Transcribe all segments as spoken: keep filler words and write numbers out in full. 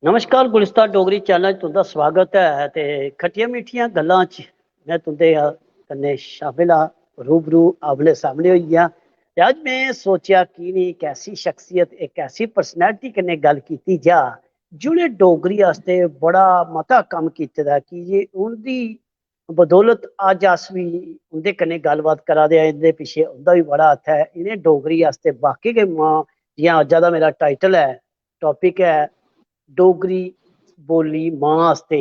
नमस्कार, गुलिस्तान डोगरी चैनल च तुं'दा स्वागत ऐ। ते खट्टियां मिट्ठियां गल्लां च में तुं'दे कन्नै शामिल आं, रूबरू आमने सामने होई गेआ। ते अज्ज में सोचेआ की निं इक ऐसी शख्सियत, इक ऐसी पर्सनैलिटी कन्नै गल्ल कीती जा, जि'नें डोगरी आस्तै बड़ा मता कम्म कीते दा, की जे उं'दी बदौलत अज्ज अस बी उं'दे कन्नै गल्लबात करा दे आं। इं'दे पिच्छे उं'दा बी बड़ा हत्थ ऐ। इ'नें डोगरी आस्तै वाकई गै मां, जि'यां अज्जा दा मेरा टाइटल ऐ, टॉपिक ऐ डोगरी बोली मां आस्तै।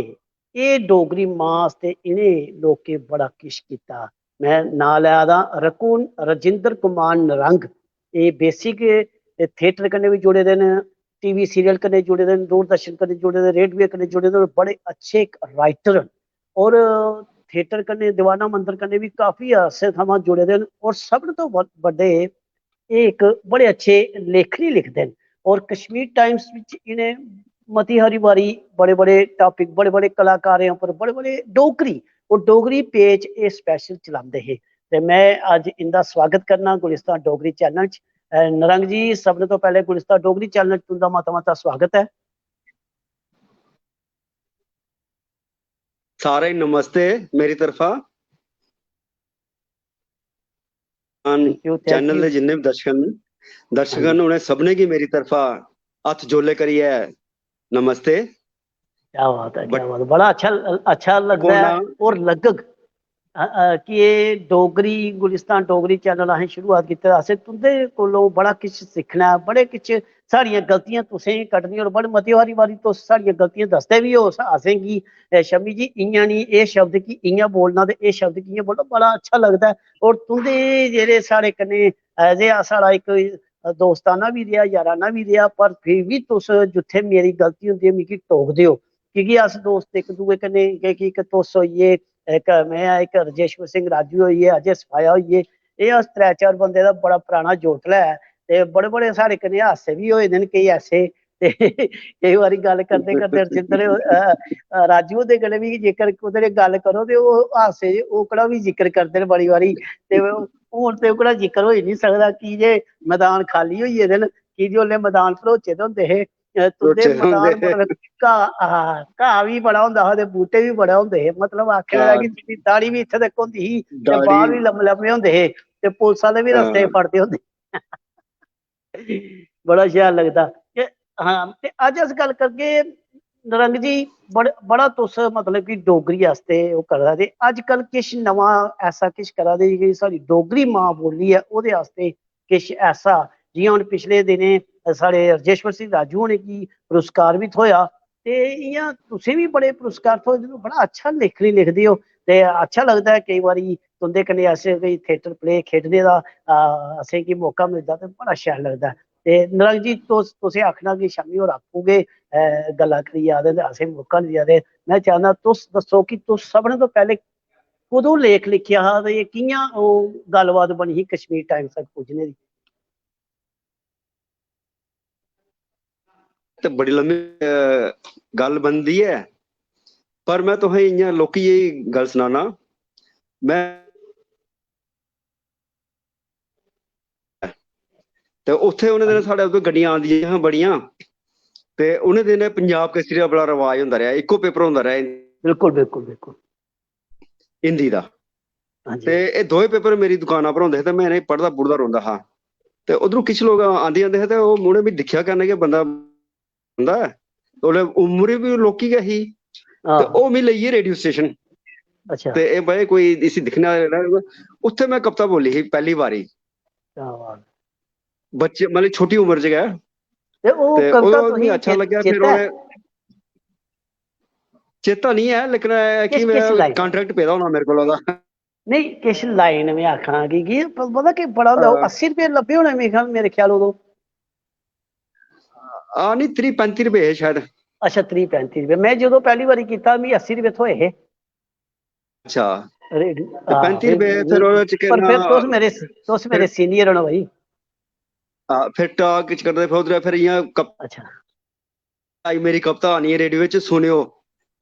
एह् डोगरी मां आस्तै इ'नें लोकें बड़ा किश कीता। में नांऽ लै दा रकुन रजिंदर कुमार नरंग। एह् बेसिक थिएटर कन्नै बी जुड़े दे न, टीवी सीरियल कन्नै जुड़े दे न, दूरदर्शन कन्नै जुड़े दे, रेडियो कन्नै जुड़े दे न, बड़े अच्छे इक राइटर न। और थिएटर कन्नै, दीवाना मंदर कन्नै बी काफी अरसे थमां जुड़े दे न। और सभनें तो ब-, बड्डे, एह् इक बड़े अच्छे लेखनी लिखदे न। और कश्मीर टाइम्स बिच इ'नें मती हारी बारी बड़े-बड़े टॉपिक, बड़े-बड़े कलाकारें उप्पर, बड़े-बड़े डोगरी, और डोगरी पेज एह् स्पैशल चलांदे हे। ते में अज्ज इं'दा स्वागत करना गुलिस्तान डोगरी चैनल च। अ, नरंग जी, सभनें तो पैह्लें गुलिस्तान डोगरी चैनल च तुं'दा मता-मता स्वागत ऐ। सारें गी नमस्ते मेरी तरफा। Thank you, thank channel related you। जिन्ने बी दर्शक न, दर्शक हाँ जी। न, उ'नें सभनें गी मेरी तरफा हत्थ जोले करियै नमस्ते। क्या बात है, क्या बट बात है। बड़ा अच्छा, अच्छा लगदा ऐ बोलना और लग्गग, अ, अ, कि एह् डोगरी, गुलिस्तान डोगरी चैनल असें शुरुआत कीते दा। असें तुं'दे कोलों बड़ा किश सिक्खना ऐ, बड़े किश, साढ़ियां गलतियां तुसें कड्ढनियां, और बड़ी मती हारी बारी तुस साढ़ियां गलतियां दसदे बी ओ असेंगी, "ए, शमी जी, इ'यां निं, एह् शब्द गी इ'यां बोलना ते एह् शब्द गी इ'यां बोलना।" बड़ा अच्छा लगदा ऐ। और तुं'दे जेह्ड़े साढ़े कन्नै as a साढ़ा इक, अ, दोस्ताना बी रेहा, याराना बी रेहा, पर फिर बी तुस जित्थै मेरी गलती होंदी ऐ, मिगी टोकदे ओ। की के अस दोस्त इक दूए कन्नै, कि, कि इक तुस होई गे, इक में आं, इक रजेश्वर सिंह राजू होई गे, अजय सफाया होई गे, एह् अस त्रै चार बंदे दा बड़ा पराना जोटला ऐ। ते बड़े-बड़े साढ़े कन्नै हादसे बी होए दे न केई ऐसे। ते केई बारी गल्ल करदे-करदे रजिंदर, अ, अ, राजू हुंदे कन्नै बी जेकर कुतै ने गल्ल करो ते ओह् हादसे, ओह्कड़ा बी जिक्र करदे न बड़ी बारी। ते हून ते ओह्कड़ा जिक्र होई निं सकदा की जे मदान खाल्ली होई गेदे न, की जे उसलै मदान भरोचे दे होंदे हे। अ, तुं'दे भरोचे दे होंदे होंदे हे। मतलब घाऽ, हां, घाऽ बी बड़ा होंदा हा ते बूह्टे बी बड़े होंदे हे। मतलब आखने दा हां। कि तुं'दी दाढ़ी बी इत्थै तक होंदी ही ते दाढ़ी बाल बी लम्मे-लम्मे होंदे हे ते पुलस आह्ले बी रस्ते च हां। फड़दे होंदे। बड़ा शैल लगदा। ते हां, ते अज्ज अस गल्ल करगे नरंग जी, बड़-, बड़ा तुस मतलब कि डोगरी आस्तै ओह् करा दे। अज्जकल किश नमां ऐसा किश करा दे कि साढ़ी डोगरी मां बोली ऐ, ओह्दे आस्तै किश ऐसा, जि'यां हून पिछले दिनें साढ़े रजेश्वर सिंह राजू होरें गी पुरस्कार बी थ्होआ, ते इ'यां तुसें बी बड़े पुरस्कार थ्होए दे न, बड़ा अच्छा लेखनी लिखदे ओ, ते अच्छा लगदा ऐ केईं बारी तुं'दे कन्नै अस कोई theatre play खेढने दा, अ, असेंगी मौका मिलदा ते बड़ा शैल लगदा ऐ। ते नरंग जी, तुस, तुसें आखना कि शामी होर आपूं गै, अ, गल्लां करी जा दे ते असें मौका निं देआ दे। में चाह्न्नां तुस दस्सो कि तुस सभनें तो पैह्लें कुदूं लेख लिखेआ हा ते कि'यां ओह् गल्लबात बनी ही कश्मीर टाइम्स तक पुज्जने दी? ते बड़ी लम्मी, अ, गल्ल बनदी ऐ, पर में तुसें इ'यां लौह्की जेही गल्ल सनाना। में ते उत्थै उ'नें दिनें साढ़े उद्धर गड्डियां आंदियां हियां बड़ियां, ते उ'नें दिनें पंजाब केसरी दा बड़ा रवाज होंदा रेहा, इक्को पेपर होंदा रेहा बिल्कुल, बिल्कुल, बिल्कुल। हिंदी दा। हां जी। ते एह् दोए पेपर मेरी दुकाना पर होंदे हे ते में इ'नेंगी पढ़दा पुढ़दा रौंह्दा हा। ते उद्धरों किश लोक आंदे जंदे हे ते ओह्, उ'नें बी दिक्खेआ करन कि बंदा, बंदा ऐ, उसलै उम्र बी लौह्की गै ही। ते हां। ओह् मिगी लेई गे रेडियो स्टेशन। अच्छा। ते एह् भाई कोई इसी दिक्खने आह्ला जेह्ड़ा, उत्थै में कविता बोली ही पैह्ली बारी। क्या बात। बच्चे, मतलब, छोटी उम्र च गै। ते ओह् ते कविता ओह् मिगी तुसेंगी अच्छा चेत-, लग्गेआ, फिर चेता ऐ? उ'नें, चेता निं ऐ, लेकिन एह् ऐ कि किस, में किस line? contract पेदा होना मेरे कोल ओह्दा। नेईं, किश line में आखना कि, कि प-, पता केह् बड़ा होंदा, ओह् हां। अस्सी रपेऽ लब्भे होने मेरे ख्याल, मेरे ख्याल उदों। हां, निं, त्रीह् पैंती रपेऽ हे शायद। अच्छा, त्रीह् पैंती रपेऽ। में जदों पैह्ली बारी कीता, मिगी अस्सी रपेऽ थ्होए हे। अच्छा। रेडी-, ते हां, पैंती रपेऽ, रेडी-, फिर ओह्दे च पर फिर केह् तुस नां, मेरे, तुस मेरे फिर senior ओ ना भाई। हां, फिर talk च करदे, फिर उद्धर, फिर इ'यां कप-, अच्छा। आई मेरी कविता आनी ऐ रेडियो च, सुनेओ।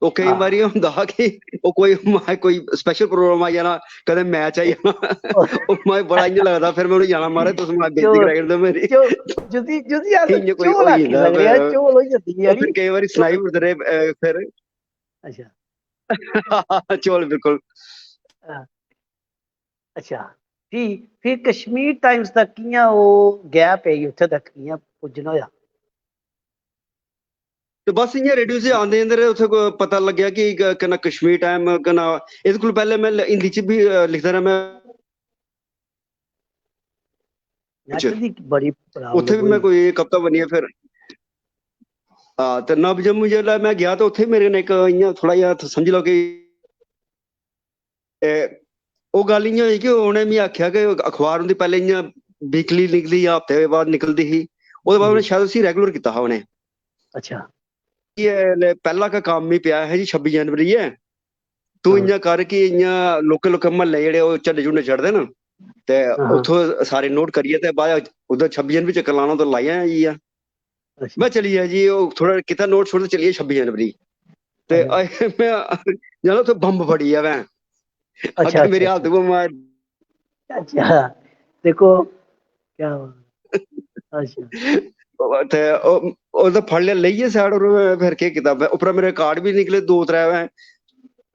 ओह् केईं हां। बारी होंदा हा कि ओह् कोई, माए, कोई स्पेशल प्रोग्राम आई जाना, कदें मैच आई जाना। ओह् माए बड़ा इ'यां लगदा, फिर में उ'नेंगी जाना, "महाराज, तुस माए बेइज्जती जो, कराई ओड़दे मेरी।" जो, जुदी, जुदी अस इ'यां कोई झोल होई आखी जंदा सकदे आं, फिर। झोल होई जंदी ऐ ओह् फिर नी। केईं बारी सनाई ओड़दे रेह्, अ, फिर। अच्छा। झोल, बिल्कुल। हां। अच्छा, फ्ही, फ्ही कश्मीर टाइम्स दा कि'यां ओह् गैप पेई, उत्थै तक कि'यां पुज्जना होआ? ते बस इ'यां रेडियो च आंदे जंदे रेह्, उत्थै कोई पता लग्गेआ कि क-, कन्नै कश्मीर टाइम, कन्नै, एह्दे कोल पैह्लें में ल-, हिंदी च बी, अ, लिखदा रेहा में। नैट च। दी बड़ी उत्थै प्रॉब्लम बी में होई। कोई इक हफ्ता बनियै फिर, हां, ते नव जम्मू जिसलै में गेआ, ते उत्थै मेरे कन्नै इक इ'यां थोह्ड़ा जेहा, तुस समझी लैओ कि, ए, ओह् गल्ल इ'यां होई कि उ'नें मी आखेआ कि अखबार उं'दी पैह्लें इ'यां वीकली निकलदी जां हफ्ते बाद निकलदी ही, ओह्दे बाद उ'नें हम्म। शायद उसी रेगुलर कीता हा उ'नें। अच्छा। कि एह् ले पैह्ला गै कम्म ही पेआ है जी, छब्बी जनवरी ऐ, तूं हां। इ'यां कर कि इ'यां लौह्के लौह्के म्हल्ले जेह्ड़े ओह् झंडे झुंडे चढ़दे न, ते हां, हां। उत्थों सारे नोट करियै ते बाद उद्धर छब्बी जनवरी चक्कर लाना, उद्धर लाई आया जी। अच्छा। में चली गेआ जी, ओह् थोह्ड़ा कीता नोट शोट ते चली गे छब्बी जनवरी। ते अच्छा। अजें में जाना, उत्थै बम्ब फटी गेआ, भैं। अच्छा, अग्गें मेरी अच्छा, हालत अच्छा। उ'ऐ माए। अच्छा, दिक्खो, क्या बात। अच्छा। ते ओह्, ओह् ते फड़ी लेआ, लेइयै सैड पर, फिर केह् कीता? उप्परा मेरे कार्ड बी निकले दो त्रै, भैं।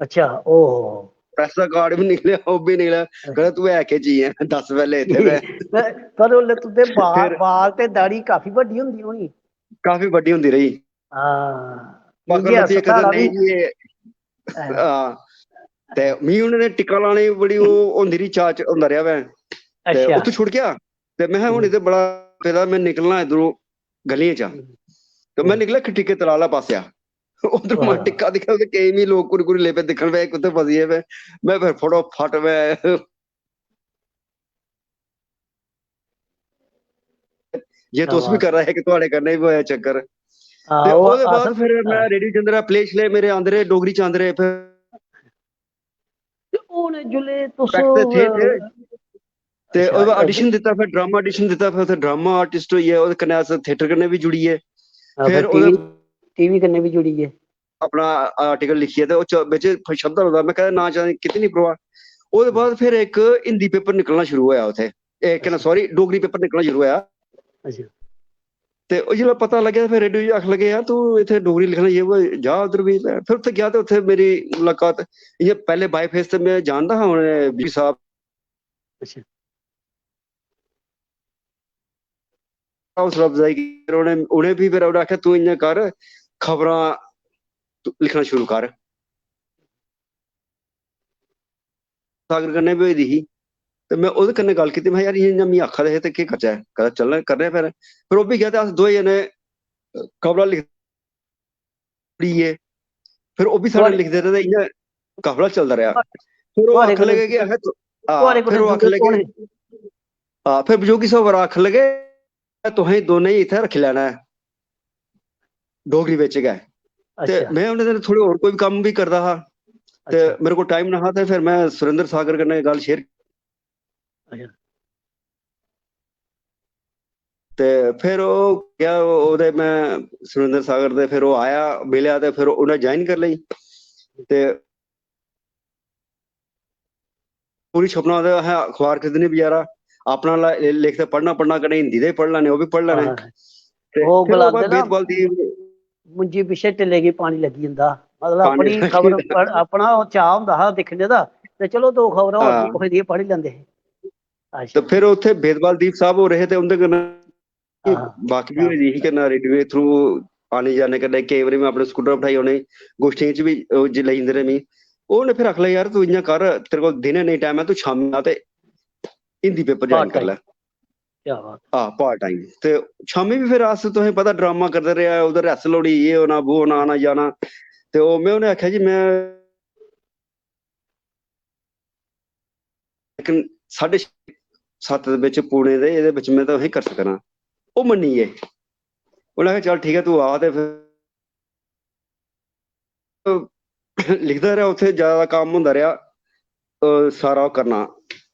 अच्छा, ओहो। प्रैस दा कार्ड बी निकलेआ, ओह् बी निकलेआ। अच्छा। कहदा, "तूं है केह् चीज ऐ? दस्स पैह्ले इत्थै, भैं।" पर, पर उसलै तुं'दे बाल, फिर बाल ते दाढ़ी काफी बड्डी होंदी होनी। काफी बड्डी होंदी रेही। हां, बस की जे लब्भी इक ते साढ़ा नेईं बी जी, एह्, हां। हां। ते मी उ'नें टिक्का लाने दी बड़ी ओह् होंदी रेही, चाऽ च होंदा रेहा, भैं। ते अच्छा। उत्थूं छुड़केआ, ते में, "हून हम्म। इत्थै बड़ा पेदा, में निकलना इद्धरों गलियें चा।" हम्म। ते में हम्म। निकलेआ खिट्टी के तलाऽ आह्ला पासेआ। उद्धर में वाह। टिक्का दिक्खेआ, उत्थै केईं मी लोक घुरी घुरी लग्गी पे दिक्खन, भैं, कुत्थै फसी गे, भैं। में फिर फटोफट, में जे क्या तुस बी बात। करा दे कि थुआढ़े कन्नै बी होया चक्कर। हां, ते ओह् ओह्दे बाद असल फिर में हां। रेडियो च आंदे रेहा, प्ले श्ले मेरे आंदे रेह्, डोगरी च आंदे रेह्, फिर ते हून जिसलै तुस, fact ते थे, थे। ते अच्छा, ओह्दे बाद audition दित्ता, फिर ड्रामा audition दित्ता, फिर उत्थै ड्रामा आर्टिस्ट होइयै, ओह्दे कन्नै अस थिएटर कन्नै बी जुड़ी गे। हां, फिर फिर ओह्दे टीवी, टीवी कन्नै बी जुड़ी गे। अपना आर्टिकल लिखियै ते ओह् च-, बिच शब्द होंदा, में कदें नांऽ चांऽ कीती निं परवाह। ओह्दे बाद फिर इक हिंदी पेपर निकलना शुरू होआ उत्थै, ए, केह् नांऽ, अच्छा। Sorry, डोगरी पेपर निकलना शुरू होआ। अच्छा। ते ओह् जिसलै पता लग्गेआ, फिर रेडियो च आखन लगे, "यार, तूं इत्थै डोगरी लिखना, ये वो, जा उद्धर बी।" फिर उत्थै गेआ ते उत्थै मेरी मुलाकात, इ'यां पैह्ले by face ते में जानदा हा उ'नें बी साहब। अच्छा। हौसला अफजाई की, उ'नें, उ'नें बी फिर उ'नें आखेआ, "तूं इ'यां कर, खबरां तूं लिखना शुरू कर।" सागर कन्नै बी होई दी ही, ते में ओह्दे कन्नै गल्ल कीती, में, "यार, इ'यां, इ'यां मिगी आखा दे हे, ते केह् करचै? कदें चलने, करने आं फिर।" फिर ओह् बी गेआ, ते अस दोए जने खबरां लिख-, लिखदे रेह्। फिर ओह् बी साढ़े थुआढ़े लिखदे रेह्, ते इ'यां काफला चलदा रेहा। फिर ओह् थुआढ़े आखन कोल, लगे कि असें तो-, हां, थुआढ़े कोल फिर ओह् आखन जुड़े लगे, कौन हे? हां, फिर वियोगी साहब होर आखन लगे, "तुसें दोनें गी इत्थै रक्खी लैना ऐ, डोगरी बिच गै।" ते अच्छा। में उ'नें दिनें थोह्ड़े होर कोई बी कम्म बी करदा हा, ते अच्छा। मेरे कोल टाइम नेहा, ते फिर में सुरेंद्र सागर कन्नै गल्ल शेयर अच्छा। ते फिर ओह् गेआ, ओह्दे में सुरेंद्र सागर दे, फिर ओह् आया, मिलेआ, ते फिर उ'नें ज्वाइन करी लेई। ते पूरी छपना ते असें अखबार खरीदनी बजारा, अपना ला-, लिखदे पढ़ना, पढ़ना कन्नै हिंदी दे पढ़ लैने, ओह् बी पढ़ लैने। हां। ते ओह् फिर ओह् गलांदे ना, बेदबाल दी मुंजी पिच्छे टिल्ले गी पानी लग्गी जंदा, मतलब पानी अपनी लग्गी खबर जंदा। पढ़-, अपना ओह् चाऽ होंदा हा दिक्खने दा, ते चलो दो खबरां होर हां। कुसै दियां पढ़ी लैंदे हे। ते अच्छा। फिर उत्थै वेदपाल दीप साहब होर हे, ते उं'दे कन्नै हां, बाकी बी हां। होई दी ही, कन्नै रेडियो दे through आने जाने कन्नै केईं बारी में अपने स्कूटर उठाई उ'नें गोश्ठियें च बी, ओह्, ज-, लेई जंदे रेह् मिगी। ओह् उ'नें फिर आखन लगे, "यार, तूं इ'यां कर, तेरे कोल दिनें नेईं टाइम ऐ, तूं शामीं आ ते हिंदी पेपर ज्वाइन पार्ट करी टाइम। लै।" क्या बात। हां, पार्ट टाइम। ते शामीं बी फिर अस, तुसें पता, ड्रामा करदे रेह्, उद्धर रिहर्सल होनी, एह् होना, वो होना, आना जाना। ते ओह् में उ'नें आखेआ जी, में लेकिन साढ़े छे, सत्त दे बिच, पौने दे, एह्दे बिच में तुसें करी सकना। ओह् मन्नी गे। उ'नें आखेआ, "चल ठीक ऐ, तूं आ।" ते फिर लिखदा रेहा, उत्थै जैदा कम्म होंदा रेहा, अ, सारा ओह् करना,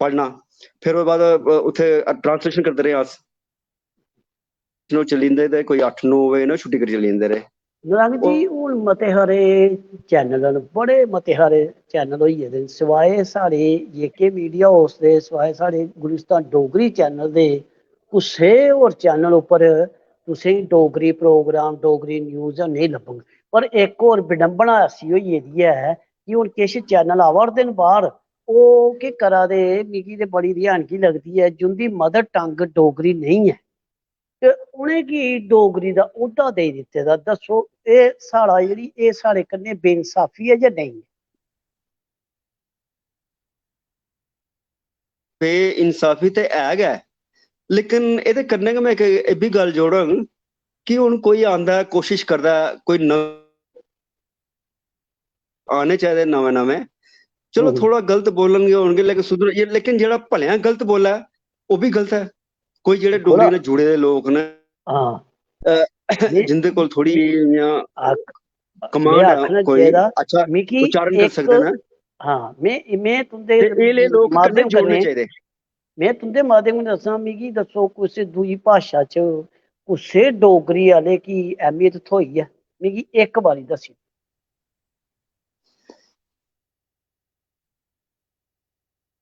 पढ़ना। फिर ओह्दे बाद, अ, उत्थै translation करदे रेह् अस। ओह् चली जंदे ते कोई अट्ठ नौ बजे ना छुट्टी करी चली जंदे रेह्। नरंग जी, हून मते हारे चैनल न, बड़े मते हारे चैनल होई गेदे न, सिवाए साढ़े जेके मीडिया हाउस दे, सिवाए साढ़े गुलिस्तान डोगरी चैनल दे, कुसै होर चैनल उप्पर तुसेंगी डोगरी प्रोग्राम, डोगरी न्यूज नेईं लब्भग। पर इक होर विडंबना ऐसी होई गेदी ऐ कि हून किश चैनल आवा 'रदे न बाह्र, ओह् केह् करा दे, मिगी ते बड़ी ध्यानगी लगदी ऐ, जिंदी मदर टंग डोगरी नेईं ऐ, ते उ'नेंगी डोगरी दा औह्दा देई दित्ते दा। दस्सो, एह् साढ़ा, जेह्ड़ी एह् साढ़े कन्नै बेइंसाफी ऐ जां नेईं? बेइंसाफी ते है गै, लेकिन एह्दे कन्नै गै में इक एह् बी गल्ल जोड़ङ कि हून कोई आंदा ऐ, कोशिश करदा ऐ, कोई न आने चाहिदे नमें नमें। चलो, हम्म। थोड़ा गलत बोलन गै होनगे, लेकिन सुधर, ये, लेकिन जेह्ड़ा भलेआं गलत बोलै, ओह् बी गलत ऐ। कोई जेह्ड़े डोगरी थोड़ा कन्नै जुड़े दे लोक न, हां। अ, में जिंदे कोल थोड़ी इ'यां आख-, कमांड में ऐ, आखना कोई चाहिदा, अच्छा मिगी उच्चारण करी इक, सकदे न। हां, में, में तुं'दे ते एह् लेह् लोक कन्नै माध्यम जोड़ने कन्नै चाहिदे। में तुं'दे माध्यम कन्नै दस्सां, मिगी दस्सो, कुसै दूई भाशा च कुसै डोगरी आह्ले गी अहमियत थ्होई ऐ? मिगी इक बारी दस्सी।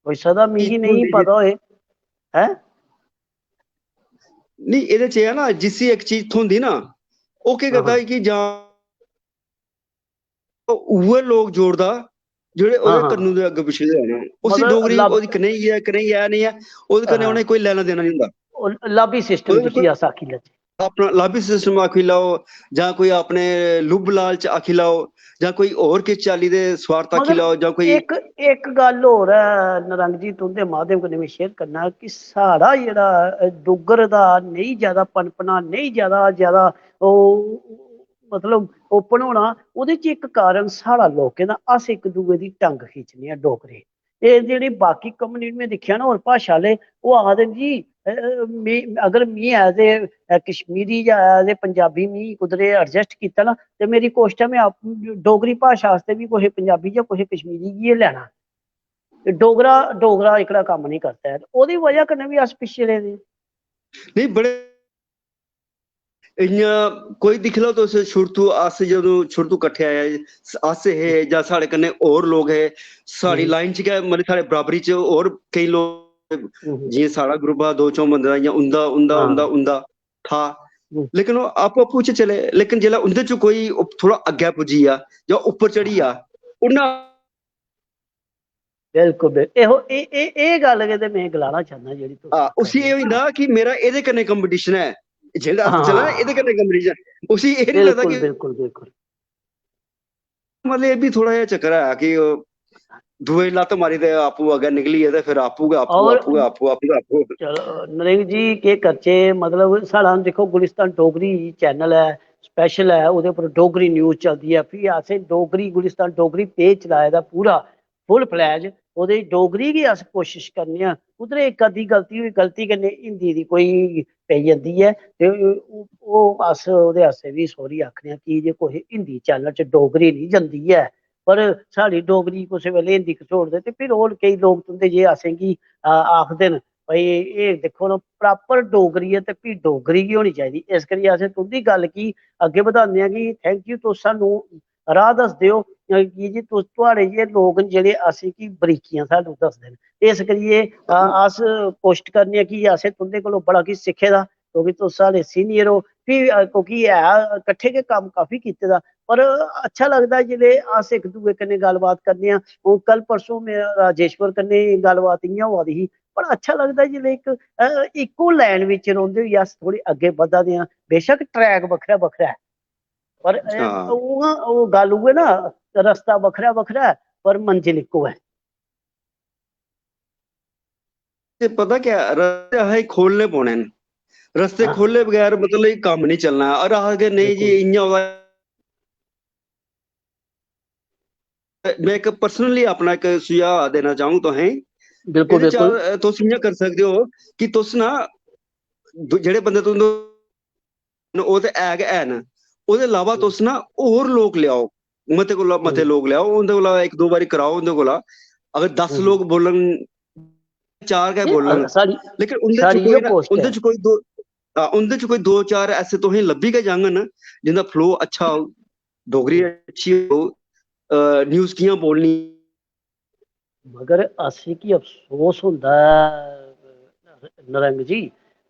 होई सकदा मिगी नेईं पता होए, हैं? नेईं, एह्दे च एह् ऐ ना, जिसी इक चीज थ्होंदी ना, ओह् केह् करदा हां। कि जां ओह् उ'ऐ लोक जोड़दा जेह्ड़े ओह्दे हां, हां। कन्नू दे अग्गें पिच्छें दे हैन। उसी मतलब डोगरी लब- ओह्दी कनेही ऐ, कनेही ऐ, नेईं ऐ, ओह्दे कन्नै हां। उ'नें कोई लैना देना नेईं होंदा। ओह् लाबी सिस्टम ओह्दे जिसी कोई अस आखी लैचे। अपना लाबी सिस्टम आखी लैओ, जां कोई अपने लुब्भ लालच आखी लैओ, जां कोई होर किस चाल्ली दे स्वार्थ आखी मगर लैओ, जां कोई इक, इक गल्ल होर ऐ नरंग जी, तुं'दे माध्यम कन्नै में शेयर करना कि साढ़ा जेह्ड़ा, अ, डुग्गर दा नेईं ज्यादा पनपना, नेईं ज्यादा, ज्यादा ओह्, मतलब, ओपन होना, ओह्दे च इक कारण साढ़ा लोकें दा, अस इक दूए दी टंग खिच्चने आं डोगरे। एह् जेह्ड़ी बाकी कम्युनिटी में दिक्खेआ ना, होर भाशा आह्ले, ओह् आखदे न जी, अ, अ, मी, अगर मी as a, अ, कश्मीरी जां as a Punjabi me कुदरे adjust कीता ना, ते मेरी कोशट ऐ में आप, डोगरी भाशा आस्तै बी कुसै पंजाबी जां कुसै कश्मीरी गी गै लैना। ते डोगरा, डोगरा एह्कड़ा कम्म निं करदा ऐ। ते ओह्दी बजह कन्नै बी अस पिच्छे रेह्दे आं। नेईं, बड़े इ'यां कोई दिक्खी लैओ तुस, शुरू तो अस जदूं शुरू तो कट्ठे आए, अस हे जां साढ़े कन्नै होर लोक हे, साढ़ी हम्म। लाइन च गै, मतलब, साढ़े बराबरी च होर केईं लोक, हम्म। जि'यां साढ़ा ग्रुप हा दो चौं बंदे दा, इ'यां उं'दा, उं'दा, हां। उं'दा, उं'दा था। हम्म। लेकिन ओह् आपूं, आपूं च चले, लेकिन जेल्लै उं'दे च कोई उप-, थोह्ड़ा अग्गें पुज्जी गेआ जां उप्पर चढ़ी गेआ, उ'न्ना बिल्कुल, बिल्कुल। एहो, ए-, ए-, ए गल्ल गै ते में गलाना चाह्न्नां जेह्ड़ी तुस हां, आखा उसी दे एह् ओ। होई जंदा कि मेरा एह्दे कन्नै competition ऐ, जेह्ड़ा अस चला दे, हां। एह्दे कन्नै competition। उसी एह् निं लगदा बिल्कुल, कि बिल्कुल, बिल्कुल। मतलब, एह् बी थोह्ड़ा जेहा चक्कर ऐ कि ओह् दूए गी लत्त मारी ते आपूं अग्गें निकली गे ते फिर आपूं गै आपूं, और आपूं गै आपूं, आपूं गै आपूं। चलो, नरेंद्र जी, केह् करचै, मतलब, साढ़ा, दिक्खो, गुलिस्तान डोगरी चैनल ऐ, special ऐ, ओह्दे उप्पर डोगरी न्यूज चलदी ऐ, फ्ही असें डोगरी, गुलिस्तान डोगरी पेज चलाए दा पूरा, full fledged, ओह्दे च डोगरी गी अस कोशिश करने आं। कुदरे इक अद्धी गलती होई, गलती कन्नै हिंदी दी कोई पेई जंदी ऐ, ते ओह्, ओह् अस ओह्दे आस्तै बी sorry आखने आं कि जे कुसै हिंदी चैनल च डोगरी निं जंदी ऐ, पर साढ़ी डोगरी कुसै बेल्लै हिंदी घसोड़दे, ते फिर होर केईं लोक तुं'दे जे असेंगी, आ, आखदे न, "भाई, एह् दिक्खो ना, proper डोगरी ऐ, ते फ्ही डोगरी गै होनी चाहिदी।" इस करियै असें तुं'दी गल्ल गी अग्गें बधाने आं कि thank you, तुस सानूं राह् दसदे ओ, अ, की जे तुस, थुआढ़े जेह् लोक न जेह्ड़े असेंगी बरीकियां सानूं दसदे न। इस करियै, अ, अस कोशट करने आं कि असें तुं'दे कोलों बड़ा किश सिक्खे दा, क्योंकि तुस साढ़े senior ओ। फ्ही, अ, क्योंकि है, कट्ठे गै कम्म काफी कीते दा, पर अच्छा लगदा जिसलै अस इक दूए कन्नै गल्लबात करने आं। हून कल परसों में राजेश्वर कन्नै गल्लबात इ'यां होआ दी ही, पर अच्छा लगदा जिसलै इक, अ, इक्को line बिच रौंह्दे होई अस थोह्ड़े अग्गें बधा दे आं। बेशक track बक्खरा-बक्खरा ऐ, पर, अ, हां। उ'आं, ओह् गल्ल उ'ऐ ना, रस्ता बक्खरा-बक्खरा ऐ, पर मंजल इक्को ऐ। ते पता क्या, रस्ते असें खोलने पौने न। रस्ते हां। खोले बगैर, मतलब, एह् कम्म निं चलना। और आखदे, "नेईं जी, बिल्कुल। इ'यां होआ।" में इक personally अपना इक सुझाऽ देना चाह्ङ तुसें। बिल्कुल, एह्दे च, बिल्कुल। अ, तुस इ'यां करी सकदे ओ कि तुस ना, दू-, जेह्ड़े बंदे तुं'दे न, ओह् ते है गै है न, ओह्दे इलावा हम्म। तुस ना होर लोक लेआओ, मते कोला मते हम्म। लोक लेआओ, उं'दे कोला इक दो बारी कराओ उं'दे कोला। अगर दस हम्म। लोक बोलन, चार गै नेईं, बोलन, अ, साढ़ी, लेकिन उं'दे च साढ़ी कोई इ'यै ना, कोशट उं'दे ऐ। च कोई दो, हां, उं'दे च कोई दो चार ऐसे तुसें लब्भी गै जाङन जिं'दा फ्लो अच्छा होग, डोगरी अच्छी होग, न्यूज कि'यां बोलनी। मगर असेंगी अफसोस होंदा ऐ नरंग जी,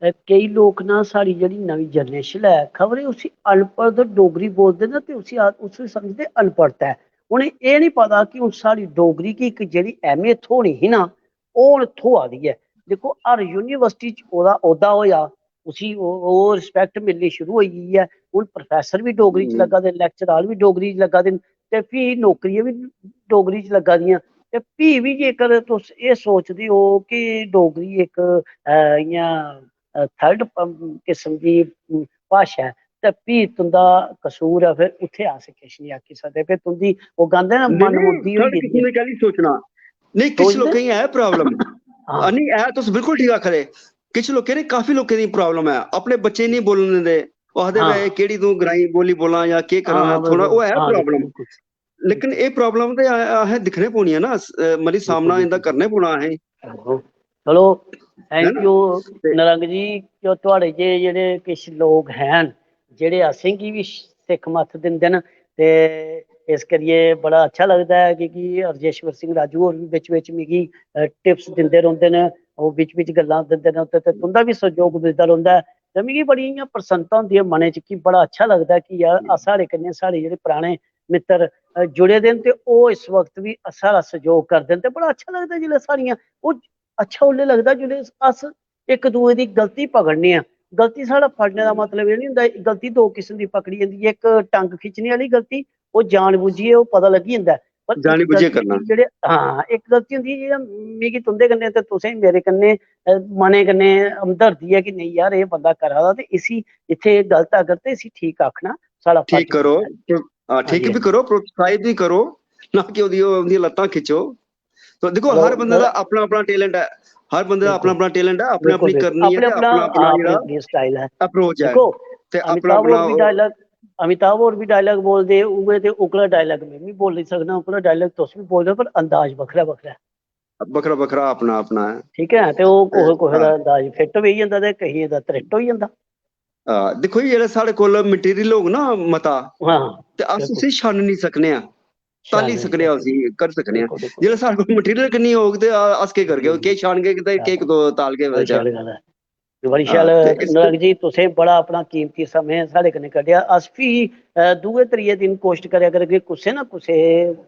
केई लोक ना, साढ़ी जेह्ड़ी नमीं जनरेशन ऐ, खबरै उसी अनपढ़ ते डोगरी बोलदे न ते उसी उसी समझदे अनपढ़ता ऐ। उ'नें एह् निं पता कि हून साढ़ी डोगरी गी इक जेह्ड़ी अहमियत थ्होनी ही ना, ओह् हून थ्होआ दी ऐ। दिक्खो, हर यूनिवर्सिटी च ओह्दा औह्दा होआ, उसी ओह् रिस्पैक्ट मिलनी शुरू होई गेई ऐ। हून प्रोफैसर बी डोगरी च लग्गा दे न, लैक्चरार बी डोगरी च लग्गा दे न, ते फ्ही नौकरियां बी डोगरी च लग्गा दियां। ते फ्ही बी जेकर तुस एह् सोचदे ओ कि डोगरी इक इ'यां थर्ड किस्म दी भाशा ऐ, ते फ्ही तुं'दा कसूर ऐ, फिर उत्थै अस किश निं आखी सकदे। फिर तुं'दी ओह् गंद ऐ ना, मन मुद्दी होई गेदी ऐ। सोचना नेईं, किश लोकें गी ऐ प्रॉब्लम। नेईं, ऐ, तुस बिल्कुल ठीक आखा दे। किश लोकें ने, काफी लोकें दी प्रॉब्लम ऐ, अपने बच्चे गी नेईं बोलन दिंदे। ओह् आखदे, "भाई, केह्ड़ी तूं ग्राईं बोली बोलां जां केह् करां?" थोह्ड़ा ओह् ऐ प्रॉब्लम। लेकिन एह् प्रॉब्लम ते असें दिक्खने पौनी ऐ ना, मतलब सामना इं'दा करने पौना असें। चलो, थैंक यू नरंग जी, कि थुआढ़े जे जेह्ड़े किश लोक हैन, जेह्ड़े असेंगी बी सिक्ख मत्थ दिंदे न, ते इस करियै बड़ा अच्छा लगदा ऐ कि, कि राजेश्वर सिंह राजू होर बी बिच बिच मिगी टिप्स दिंदे रौंह्दे न, ओह् बिच बिच गल्लां दिंदे न, ते, ते तुं'दा बी सैह्योग मिलदा रौंह्दा ऐ। ते मिगी बड़ी इ'यां प्रसन्नता होंदी ऐ मनै च कि बड़ा अच्छा लगदा ऐ कि यार, अस, साढ़े कन्नै साढ़े जेह्ड़े पराने मित्तर जुड़े दे न, ते ओह् इस वक्त बी साढ़ा सैह्योग करदे न, ते बड़ा अच्छा लगदा जिसलै साढ़ियां, ओह् अच्छा उसलै लगदा जिसलै अस इक दूए दी गलती पकड़ने आं। गलती साढ़ा फड़ने दा मतलब एह् निं होंदा, गलती दो किस्म दी पकड़ी जंदी ऐ, इक टंग खिच्चने आह्ली गलती, ओह् जान बुज्झियै ओह् पता लग्गी जंदा ऐ। पर इक गलती होंदी जेह्ड़े, हां, इक गलती होंदी ऐ जेह्ड़ा मिगी तुं'दे कन्नै ते तुसें मेरे कन्नै, अ, मनै कन्नै हमदर्दी ऐ कि नेईं यार, एह् बंदा करा दा ते इसी इत्थै एह् गलत अगर ते इसी ठीक आखना साढ़ा फर्ज बनदा ऐ। हां, ठीक बी करो, प्रोत्साहित बी करो, ना कि ओह्दी, ओह्दियां लत्तां खिच्चो। तो दिक्खो, हर बंदे दा अपना अपना टैलेंट ऐ, हर बंदे दा अपना अपना टैलेंट ऐ, अपनी अपनी करनी ऐ, अपना अपना जेह्ड़ा स्टाइल ऐ, अप्रोच ऐ। ते अपना अपना अमिताभ होर बी डायलॉग बोलदे, उ'ऐ ते ओकड़ा डायलॉग में बी बोली सकना, ओकड़ा डायलॉग तुस बी बोलदे, पर अंदाज बक्खरा बक्खरा ऐ। बक्खरा बक्खरा अपना अपना ऐ। ठीक ऐ, ते ओह् कुसै कुसै दा अंदाज फिट बेही जंदा ते केइयें दा त्रिट होई जंदा। हां, दिक्खो जी, जेह्ड़ा साढ़े कोल मटीरियल होग ना मता, ते अस उसी छानी निं सकने आं, ताली सकने आं, उसी करी सकने आं। जेल्लै साढ़े कोल मटीरियल गै निं होग ते अ-, अस केह् करगे? केह् छानगे ते केह् तालगे ओह्दे च? बड़ी शैल गल्ल ऐ। बड़ी शैल, नरंग जी, तुसें बड़ा अपना कीमती समें साढ़े कन्नै कड्ढेआ। अस फ्ही, अ, दूए त्रिये दिन कोशट करै करगे कुसै ना कुसै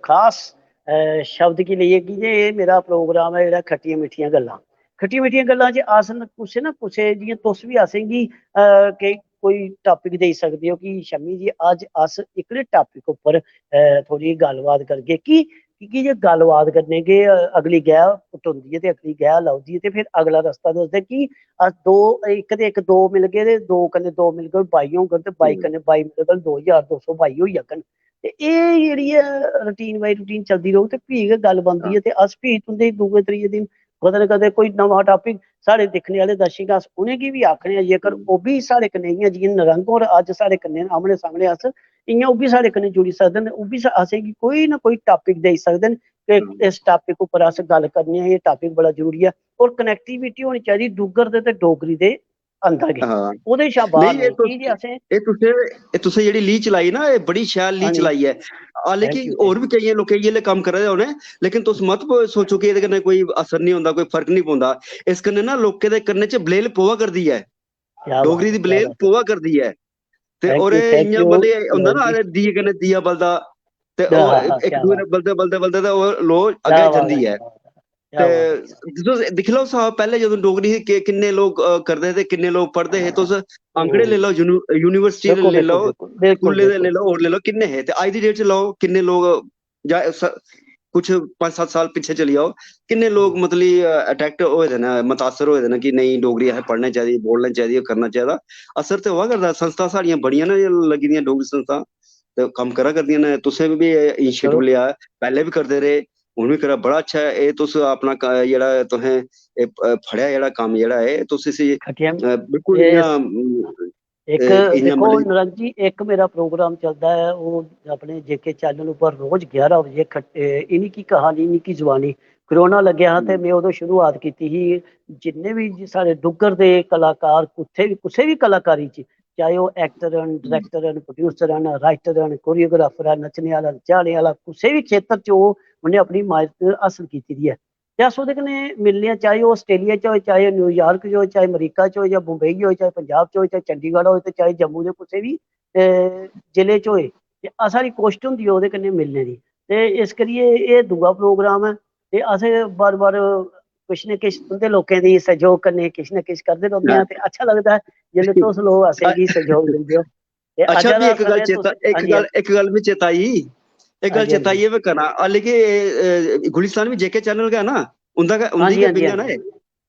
खास, अ, शब्द गी लेइयै, की जे एह् मेरा प्रोग्राम ऐ जेह्ड़ा खट्टियां मिट्ठियां गल्लां। खट्टियां मिट्ठियां गल्लां च अस न कुसै ना कुसै, जि'यां तुस बी असेंगी, अ, केई, कोई टॉपिक देई सकदे ओ कि शम्मी जी, अज्ज अस एह्कड़े टॉपिक उप्पर, अ, थोह्ड़ी गल्लबात करगे। की, की जे गल्लबात करने गै, अ, अगली गैऽ पुटोंदी ऐ ते अगली गैऽ लाउदी ऐ ते फिर अगला रस्ता दसदे कि अस दो, इक ते इक दो मिलगे ते दो कन्नै दो मिलगे, बाई होङन ते बाई कन्नै बाई मिलगन, दो ज्हार दो सौ बाई होई जाङन। ते एह् जेह्ड़ी ऐ, routine by routine चलदी रौह्ग ते फ्ही गै गल्ल बनदी ऐ। ते अस फ्ही तुं'दे दूए त्रिये दिन कदें ना कदें कोई नमां टॉपिक, साढ़े दिक्खने आह्ले दर्शक, अस उ'नेंगी बी आखने आं, जेकर ओह् बी साढ़े कन्नै इ'यां जि'यां नरंग होर अज्ज साढ़े कन्नै न, आमने सामने अस, इ'यां ओह् बी साढ़े कन्नै जुड़ी सकदे न, ओह् बी सा-, असेंगी कोई ना कोई टॉपिक देई सकदे न कि इस टॉपिक उप्पर अस गल्ल करने आं, एह् टॉपिक बड़ा जरूरी ऐ। और कनेक्टिविटी होनी चाहिदी डुग्गर दे ते डोगरी दे अंदर गै। हां। ओह्दे शा बाह्र नेईं, एह् नेईं, तुस, की जे असें एह् तुसें, एह् तुसें जेह्ड़ी लीह् चलाई ना, एह् बड़ी शैल लीह् हां जी। चलाई ऐ। हालांकि thank you, होर thank बी you। केइयें लोकें इ'यै लेह् कम्म करे दे होने, लेकिन तुस मत प-, सोचो कि एह्दे कन्नै कोई असर निं होंदा, कोई फर्क निं पौंदा। इस कन्नै ना लोकें दे कन्नै च ब्लेल पवा करदी ऐ। क्या बात डोगरी दी है, क्या ब्लेल बात है। पवा करदी ऐ। ते thank और you, thank इ'यां you, मतलब एह् होंदा ना, नरंग जी। आखदे दीए कन्नै दीया बलदा, ते हां, ओह् हां, हां, इक क्या दूए बात ने है। बलदे, बलदे, बलदे ते ओह् लोऽ क्या अग्गें बात है, जंदी ऐ। क्या बात है। क्या बात है। ते तुस दिक्खी लैओ स्हाब, पैह्लें जदूं डोगरी ही, कि-, किन्ने लोक, अ, करदे हे ते किन्ने लोक पढ़दे हे। तुस आंकड़े लेई लैओ, यूनि-, यूनिवर्सिटी दे बिल्कुल, लेई लैओ, बिल्कुल, बिल्कुल, स्कूलें दे बिल्कुल। लेई लैओ, होर लेई लैओ, किन्ने हे? ते अज्ज दी डेट च लैओ, किन्ने लोक, जां स-, कुछ पंज सत्त साल पिच्छे चली जाओ, किन्ने लोक, मतलब, अ, अट्रैक्ट होए दे न, मतासर होए दे न कि नेईं, डोगरी असें पढ़ना चाहिदी, बोलना चाहिदी, करना चाहिदा। असर ते होआ करदा। संस्था साढ़ियां बड़ियां न लग्गी दियां, डोगरी संस्था, ते कम्म करा करदियां न। तुसें बी इनिशिएटिव चलो। लेआ, पैह्लें बी करदे रेह्, हून बी करा, बड़ा अच्छा ऐ। एह् तुस अपना क-, जेह्ड़ा तुसें एह्, अ, फड़ेआ जेह्ड़ा कम्म जेह्ड़ा ऐ, तुस इसी, खटिया, अ, बिल्कुल एह् इ'यां, अम, इक, एह् इ'यां दिक्खो, मतलब नरंग जी, इक मेरा प्रोग्राम चलदा ऐ, ओह् अपने जेके चैनल उप्पर रोज ग्यारह बजे खट-, ए, इ'नें की कहानी, इ'नें की जुबानी, कोरोना लग्गेआ हा ते में उदों शुरुआत कीती ही, जिन्ने बी साढ़े डुग्गर दे कलाकार कुत्थै बी, कुसै बी कलाकारी च, चाहे ओह् actor न, director न, producer न, writer न, choreographer ऐ, नच्चने आह्ला, नचाने आह्ला, कुसै बी खेतर च ओह्, उ'न्नै अपनी माहिरत हासल कीती दी ऐ। ते अस ओह्दे कन्नै मिलने आं, चाहे ओह् Australia च होए, चाहे New York च होए, चाहे अमेरिका च होए, जां बम्बई होए, चाहे पंजाब च होए, चाहे चंडीगढ़ होए, ते चाहे जम्मू दे कुसै बी, अ, जिले च होए, ते अस, साढ़ी कोशट होंदी ऐ ओह्दे कन्नै मिलने दी। ते इस करियै एह् दूआ program ऐ, ते अस बार-बार किश न किश तुं'दे लोकें दी सैह्योग कन्नै किश न किश करदे रौंह्दे आं, ते अच्छा लगदा ऐ जिसलै तुस लोक असेंगी सैह्योग दिंदे ओ। ते अच्छा, अज्जै भी दा इक गल्ल असें चेता, तुस, इक हां जी, गल्ल, इक गल्ल मी चेता आई, इक गल्ल हां जी, हां चेता जी। आई, एह् में करां। हालांकि एह्, अ, गुलिस्तान बी J K channel गै ना, उं'दा गै, हां उं'दी जी, गै हां जी, विंग ऐ हां ना जी। एह्।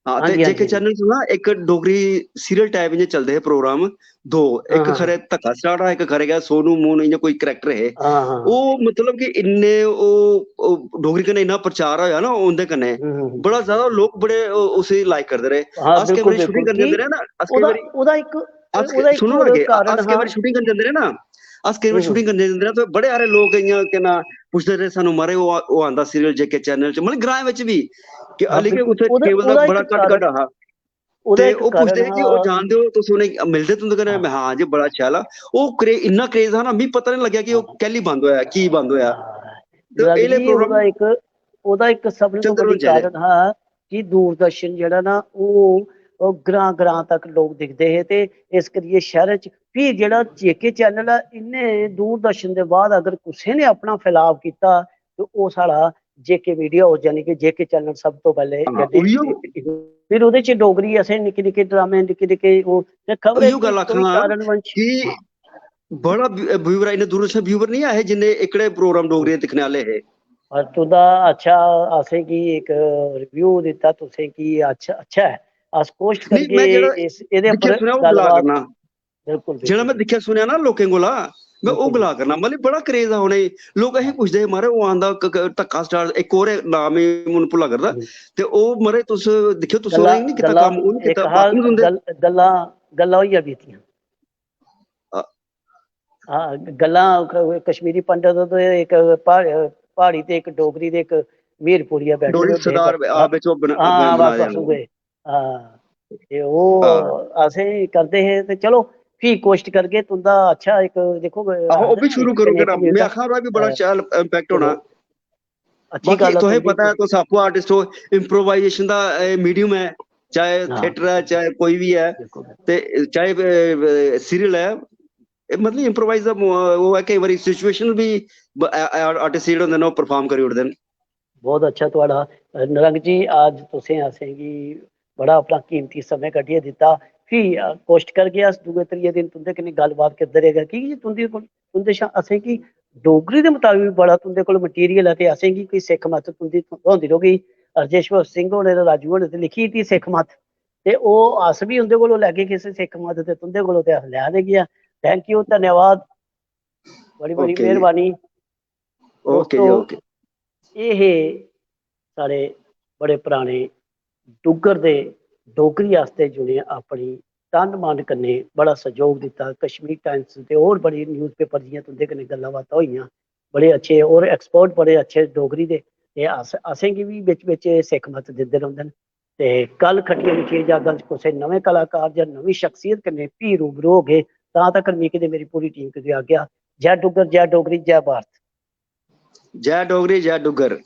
हां, हां ते जी, हां J K जी। Channel च ना इक डोगरी serial type इ'यां चलदे हे program दो, हां, इक हां। खरै धक्का स्टार्ट हा, इक खरै गै सोनू मोनू इ'यां कोई character हे। हां, हां, हां। ओह् मतलब कि इन्ने ओह्, ओह् डोगरी कन्नै इन्ना प्रचार होएआ ना उं'दे कन्नै, हम्म, हम्म, हम्म। बड़ा ज्यादा लोक बड़े ओ-, उसी like करदे रेह्। हां, अस केईं बिल्कुल, बारी shooting बिल्कुल। करन जंदे कि रेह् ना, अस केईं ओह्दा, बारी ओह्दा इक, अस ओह्दा के-, इक सुनो ना होर कि कारण अस केईं हा। बारी shooting करन जंदे रेह् ना, अस केईं बारी हम्म। Shooting करन जंदे रेह् ना, ते बड़े हारे लोक इ'यां केह् नां पुछदे रेह् सानू, "मारे ओह् आ-, ओह् आंदा serial J K channel च", मतलब ग्राएं बिच बी, कि हां, हालांकि बिल्कुल। उत्थै ओह्दा, cable दा ओह्दा बड़ा इक घट्ट कारण, घट्ट हा। ओह्दा ते इक ओह् कारण पुछदे कि ओह् हा। जानदे ओ, तुस उ'नेंगी मिलदे तुं'दे कन्नै? हां। में, "हां जी, बड़ा शैल हा।" ओह् क्रे-, इन्ना craze हा ना, मिगी पता निं लग्गेआ कि ओह् हां। कैह्ली बंद होएआ, की बंद होएआ। हां। ते रवि एह् लेह् जी, program ओह्दा इक, ओह्दा इक सभनें कोला चंद्र बड्डी होर जैदे। कारण हा कि दूरदर्शन जेह्ड़ा ना, ओह्, ओह् ग्रां-ग्रां तक लोक दिखदे हे, ते इस करियै शैह्रें च, फ्ही जेह्ड़ा J K channel ऐ, इ'न्नै दूरदर्शन दे बाद अगर कुसै ने अपना फैलाव कीता, ते ओह् साढ़ा J K Media House, यानी कि J K channel सब तो पैह्ले हां, गड्डी उइयो। फिर ओह्दे च डोगरी असें निक्के निक्के ड्रामे, निक्के निक्के ओह्, ते खबरै उइयो की गल्ल कोई आखना कारणवंश कि हां। बड़ा व्य-, viewer, इन्ने दूर से viewer निं आए हे जिन्ने एह्कड़े program डोगरी दे दिक्खने आह्ले हे। पर तुं'दा अच्छा, असेंगी इक review दित्ता, तुसें कि अच्छा, अच्छा ऐ। अस कोशट नेईं, में करगे जेह्ड़ा इस, एह्दे दिक्खेआ उप्पर सुनेआ ओह् गल्ल गलाऽ बात। करना। बिल्कुल, जेह्ड़ा में बिल्कुल। दिक्खेआ सुनेआ ना लोकें कोला, में ओह् बिल्कुल। गलाऽ करना। मतलब बड़ा craze हा उ'नेंगी। लोक असेंगी पुछदे हे, "मारे ओह् आंदा क-, क-, धक्का स्टार, इक होर ऐ, नाम मिगी हून भुल्ला करदा।" हम्म। ते ओह्, मारे तुस दिक्खेओ, तुस गल्लां, उ'नेंगी निं कीता गल्लां, कम्म, ओह् निं कीता, इक हा, बाकी निं सुनदे। गल-, गल्लां, गल्लां होइयां बीतियां। अ, हां, गल्लां क-, कश्मीरी पंडत ते इक प्हा-, प्हाड़ी ते इक डोगरी ते इक मीरपुरिया बैठे डोगरी दे होंदे हे सरदार, बस। आ, बिच ओह् बना-, हां, बस, बनाए बस, दा। उ'ऐ। हां। ते ओह् हां। असें करदे हे ते चलो, फ्ही कोशट करगे तुं'दा अच्छा इक, दिक्खो, आहो, ओह् आखदे बी ना, शुरू इक करो कन्नै करा। इक में मिलदा। आखा दा बी बड़ा हां। शैल impact होना। चलो। अच्छी बाकी गल्ल ऐ तुसें तुं'दी। पता ऐ, तुस आपूं artist ओ, improvisation दा एह् medium ऐ, चाहे हां। Theatre ऐ, चाहे कोई बी ऐ। बिल्कुल। ते चाहे, अ, serial ऐ, एह् मतलब improvise दा मो-, ओह् ऐ, केईं बारी situational बी ब-, आ-, आ-, artist जेह्ड़े होंदे न, ओह् perform करी ओड़दे न। बहुत अच्छा थुआढ़ा, अ, निरंक जी, अज्ज तुसें असेंगी बड़ा अपना कीमती समें कड्ढियै दित्ता। फ्ही, अ, कोशट करगे अस दूए त्रिये दिन तुं'दे कन्नै गल्लबात करदे रौह्गे, की जे तुं'दे कोल, तुं'दे शा असेंगी डोगरी दे मताबक बी बड़ा तुं'दे कोल material ऐ, ते असेंगी कोई सिक्ख मत तुं'दी थ्होंदी रौह्गी। रजेश्वर सिंह होरें ते राजू होरें ते लिखी दित्ती सिक्ख मत, ते ओह् अस बी उं'दे कोलों लैगे किश सिक्ख मत, ते तुं'दे कोलों ते अस लै दे गै आं। Thank you, धन्यवाद, बड़ी बड़ी OK जी। मेहरबानी। OK जी, दोस्तो, OK। एह् हे साढ़े बड़े पराने डुग्गर दे, डोगरी आस्तै जि'नें अपनी तन मन कन्नै बड़ा सैह्योग दित्ता। कश्मीर टाइम्स ते होर बड़ी newspaper, जि'यां तुं'दे कन्नै गल्लां बातां होइयां, बड़े अच्छे होर expert बड़े अच्छे डोगरी दे। ते अस, असेंगी बी बिच बिच एह् सिक्ख मत दिंदे रौंह्दे न। ते कल खट्टियै मिट्ठियै जागां च कुसै नमें कलाकार जां नमीं शख्सियत कन्नै फ्ही रूबरू होगे। तां तकर मिगी ते मेरी पूरी टीम गी आज्ञा। जय डुग्गर, जय डोगरी, जय भारत। जय डोगरी, जय डुग्गर।